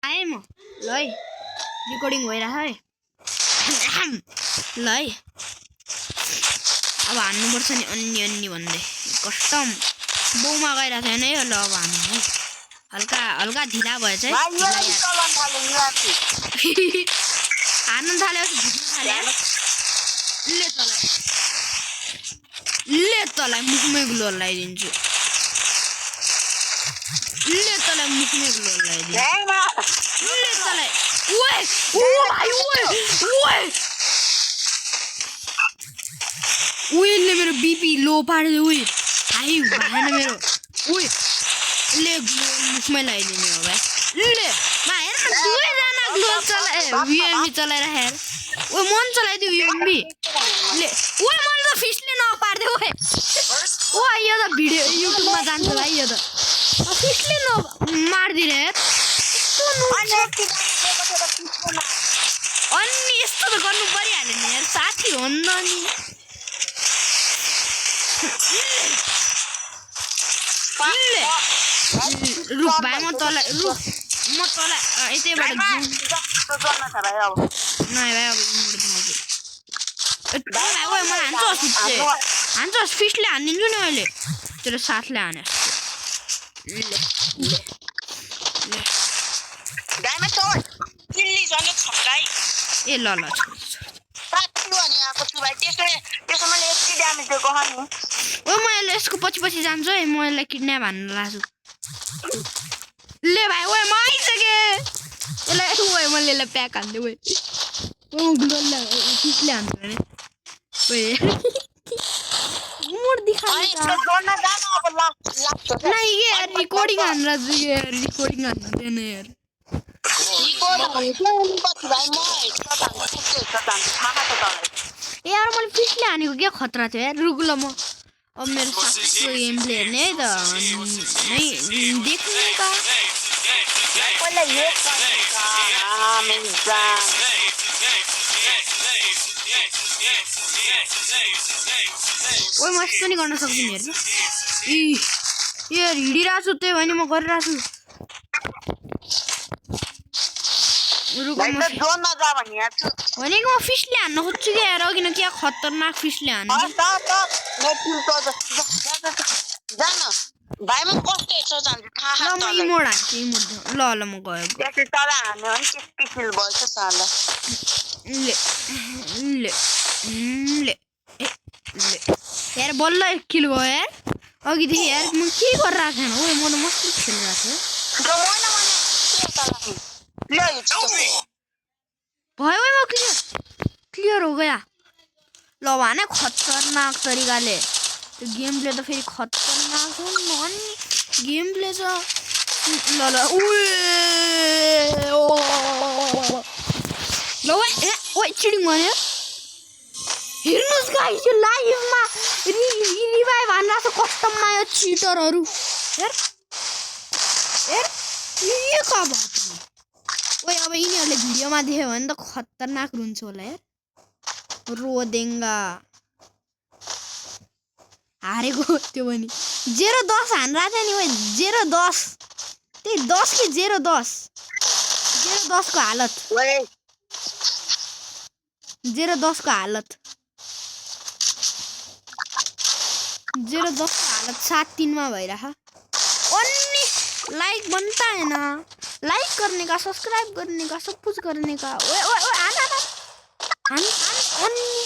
आएँ म ल है रिकर्डिङ भइरहेछ है ल है अब हान्नुपर्छ नि अन्नी भन्दै कस्टम बोमा गइरहेको छैन है ल अब हान्नु है हल्का हल्का ढिला भयो चाहिँ हान्नु थाल्यो ले तँलाई मुखमै ग्लोर लगाइदिन्छु ले तँलाई मुखमै ग्लोर लगाइदिन्छु ले तँलाई ओए ओएले मेरो बीपी लो पार्यो ओए हाई भएन मेरो ओए ले ग्लोर मुखमै लगाइदिने हो भाइ ले मा हेर न दुवैजना ग्लोर चलाए भिएमबी चलाइराखे हेर ओए मन चलाइदियो भिएमबी ले ओए मलाई त फिसले नपार्दियो ओए ओ यो त भिडियो युट्युबमा जान्छ भाइ यो त फिसले मार्दिने अनि यस्तो त गर्नु परिहाल्यो नि यार साथी हो नि रुख भाइ म तँलाई यतैबाट नयाँ भाइ अब ओए मलाई हान्छस् फिसले हानिदिन्छु नि अहिले तेरो साथले हाने ए ल ओ म यसले यसको पछि जान्छु है म यसलाई किडन्याप हान्न लाग्छु ले भाइ ओए म आइसकेँ यसलाई ओए मैले यसलाई प्याक हान्दिएँ ओए फिसले हान्छु भने ओए मोड दिखाने नहीं यार रिकॉर्डिंग आन रहा है यार रिकॉर्डिंग आना देना यार यार मैले फिसले हानेको के खतरा थियो यार रुक ल म अब मेरो साथीको गेम प्ले हेर्ने है त नहीं देखने का ओए म यस्तो नि गर्न सक्छु नि हेर यार हिँडिरहेको छु त्यही भने म गरिरहेको छु भनेको म फिसले हान्न खोज्छु क्या यार अघि न क्या खतरनाक फिसले हान्छ इमोड हान्छु इमोड ल म गयो यार बल्ल 1 किल भयो यार अघिदेखि यार म के गरिरहेको थिएन ओए म त मस्त खेलिरहेको थिएँ भयो म क्लियर हो गया ल भने खतरनाक तरिकाले त्यो गेम प्ले त फेरि खतरनाक हो नि गेम प्ले छ ल ओए चिडिङ भन्यो हेर्नुस् गाइस यो लाइभमा रिभाइभ हान्दा छ कस्टममा यो चिटरहरु हेर यो का बात ओए अब यिनीहरुले भिडियोमा देख्यो भने त खतरनाक रुन्छ होला यार रोदेंगा हारेको त्यो पनि 0-10 हान्रा थियो नि ओए 0-10 त्यही 10 कि 0-10 को हालत 0-10 को हालत 0-10 को हालत 7-3 में भइरहा अन्नी लाइक बनता है ना लाइक करने का सब्सक्राइब करने का सब कुछ करने का ओए ओए ओए आना अन्नी